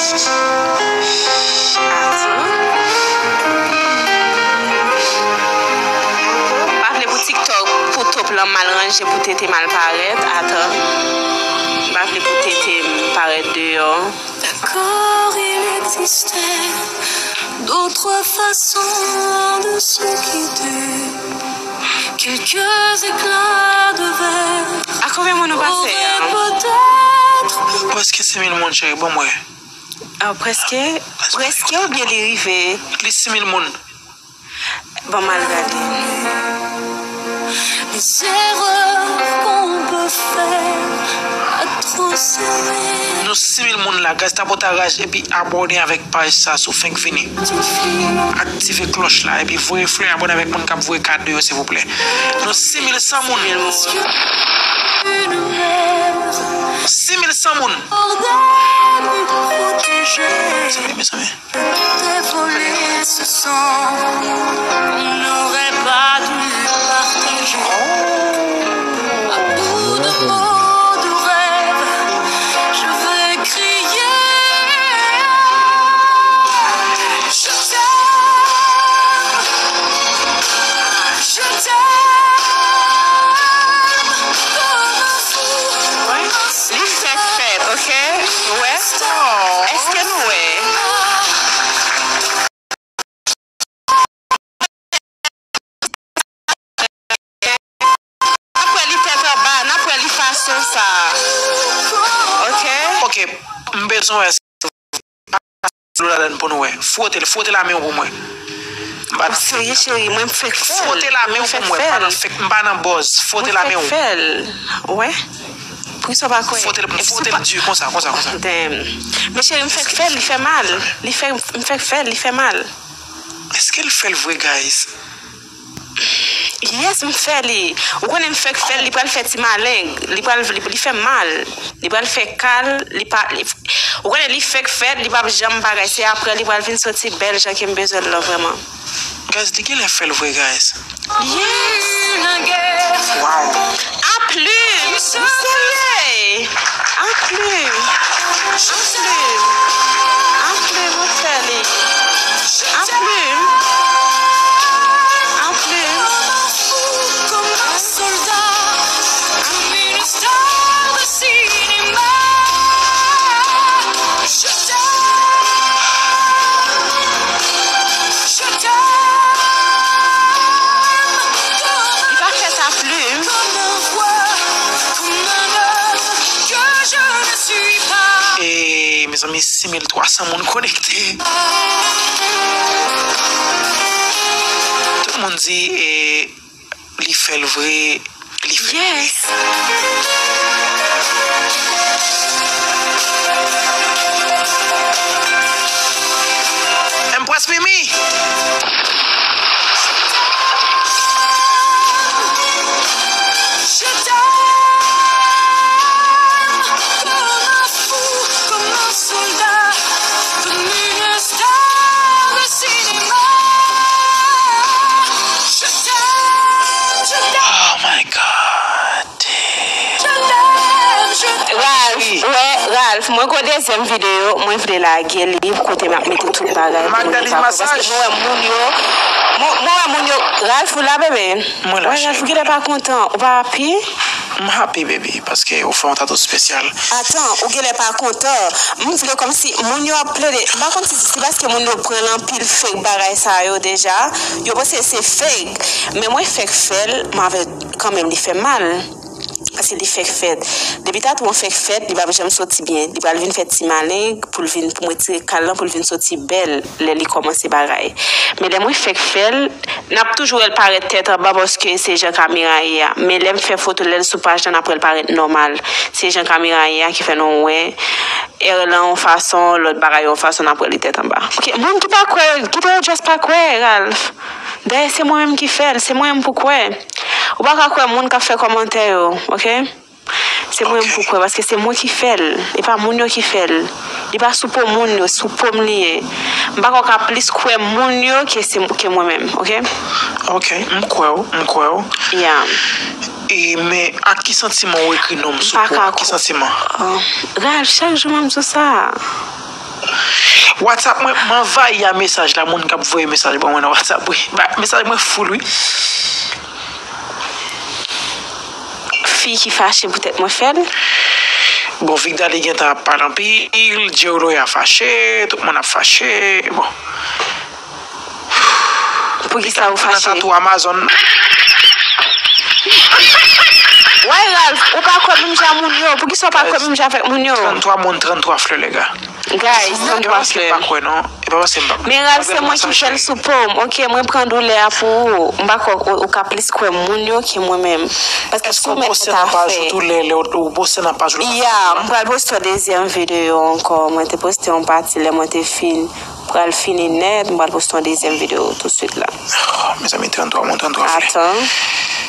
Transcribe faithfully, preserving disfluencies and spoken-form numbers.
Ato. Pa vle pou TikTok, pou top lan mal ranje, pou tete mal parèt. Ato. Pa vle pou tete parèt deyò. D'accord, il existait d'autres façons de se quitter. Quelques éclats de verre. A konbyen moun nou pase a? Auraient peut-être pu. Prèske senk mil moun, cheri, ban m wè. Ah, prèske, prèske oubyen li rive? Li senk mil moun. Ban m al gade. Les erreurs qu'on peut faire à trop s'aimer. Nou senk mil moun la, guys, tapotaraj epi abòne avèk paj sa si w fenk vini. Aktive klòch la epi voye flè, abòne avèk moun k ap voye kado yo, silvouplè. Nou senk mil san moun. Senk mil san moun. Mezanmi, mezanmi. T'ai volé ce sang qu'on n'aurait pas dû partager. À bout de mots, de rêves, je vais crier. Je t'aime, je t'aime comme un fou. Li fèk fèt, ok? Ou wè? Èske nou wè? N ap wè li tèt anba, n ap wè li fason sa. Ok? Ok, m bezwen wè sa. Dlo ladann pou nou wè. Fwote l, fwote lame w pou mwen. M pa nan serye, cheri, mwen m fèk fè l. Fwote lame w pou mwen, m pa nan fèk, m pa nan buzz. Fwote lame w. Mwen fèk fè l. Ou wè? Poukisa w pa kwè? Fwote l, fwote l di konsa, konsa, konsa. Damn. Men cheri, m fèk fè l, li fè mal. Li fè, m fèk fè l, li fè mal. Èske l fè l vre, guys? Yes, m fè li. Ou konnen m fèk fè l, li pral fè ti maleng. Li pral, li, li fè mal. Li pral fè kal, li pa, li, ou konnen li fèk fèt, li p ap janm bagay. Se aprè li pral vin soti bèl jan ke m bezwen l lan vrèman. Guys, li genlè fè l vre, guys. Yes. Wow. Aplim, m serye. Aplim. Aplim. Aplim, m fè li. Aplim. Aplim. Comme un soldat, comme une star de cinéma. Je t'aime, je t'aime. Li pa fè sa plim. Comme un roi, comme un homme que je ne suis pas. E, mezanmi, sis mil twa san moun konekte. Tout moun di, e, li fè l vre, li fè l vre. Yes. Empress Mimi. Je t'aime comme un fou, comme un soldat, comme une star de cinéma. Je t'aime, je t'aime. Oh my God. Je t'aime, je t'aime. Ralph, wè, Ralph, mwen gon dezyèm videyo, mwen vle lage li, kote m ap mete tout bagay pou nou li pa kwè, paske mwen wè moun yo, mwen, mwen wè moun yo, Ralph, ou la, bebe? Mwen la, cheri. Wè, Ralph, ou genlè pa kontan, ou pa happy? M happy, baby, paske ou fè yon tatou espesyal. Atan, ou genlè pa kontan. M vle kòmsi moun yo ap plede. M pa konn si se paske moun yo pran l anpil fake bagay sa yo deja. Yo panse se fake. Men mwen fèk fè l, m avè kanmenm li fè mal. Paske li fèk fèt. Depi tatou an fèk fèt, li p ap janm soti byen. Li pral vin fè ti maleng pou l vin, pou m retire kal lan, pou l vin soti bèl lè li kòmanse bagay. Men lè mwen fèk fè l, n ap toujou wè l parèt tèt anba paske se jan kamera ye a. Men lè m fè foto lè l sou paj lan, n ap wè l parèt nòmal. Se jan kamera ye a ki fè nou wè è lan yon fason, lòt bagay yon fason, n ap wè li tèt anba. Ok, moun ki pa kwè, kite yo just pa kwè, Ralph. Dayè, se mwen menm ki fè l, se mwen menm pou kwè. Ou pa ka kwè moun k ap fè kòmantè yo, ok? Se mwen menm pou kwè, paske se mwen ki fè l, e pa moun yo ki fè l. Li pa sou po moun yo, sou po m li ye. M pa kwè w ka plis kwè moun yo ke se, ke mwen menm, ok? Ok, m kwè w, m kwè w. Yeah. E, men, ak ki santiman w ekri non m sou po a? Ak ki santiman? Oh, Ralph, chak jou m ap di w sa. WhatsApp mwen, m anvayi a mesaj la, moun k ap voye mesaj ban mwen nan WhatsApp, wi. Ba, mesaj mwen full, wi. Fi ki fache poutèt mwen fè l. Bon, Vigdaly gentan ap pale anpil, Jerry Loya fache, tout moun ap fache, bon. Poukisa ou Nan fache? Tatou Amazon. Why, Ralph, ou pa kwè menm jan moun yo? Poukisa ou pa kwè menm jan avèk moun yo? Trannntwa moun, trannntwa flè, lè gars. Guys, trannntwa Paske m pa flè. Kwè non. E pa paske m pa kwè. Men Ralph, se mwen ki fè l sou po m. Ok, mwen pran doulè a pou ou. M pa kwè ou, ou ka plis kwè moun yo ke mwen menm. Paske Èske si w w met poste tout nan paj ou afè. tou lè, lè ou poste nan paj ou la? Ya, m pral poste yon dezyèm videyo ankò. Mwen te poste yon pati lè mwen te fin. Pral fini nèt, m pral poste yon dezyèm videyo tout swit la. Oh, mezanmi, trannntwa moun, trannntwa flè. Atan.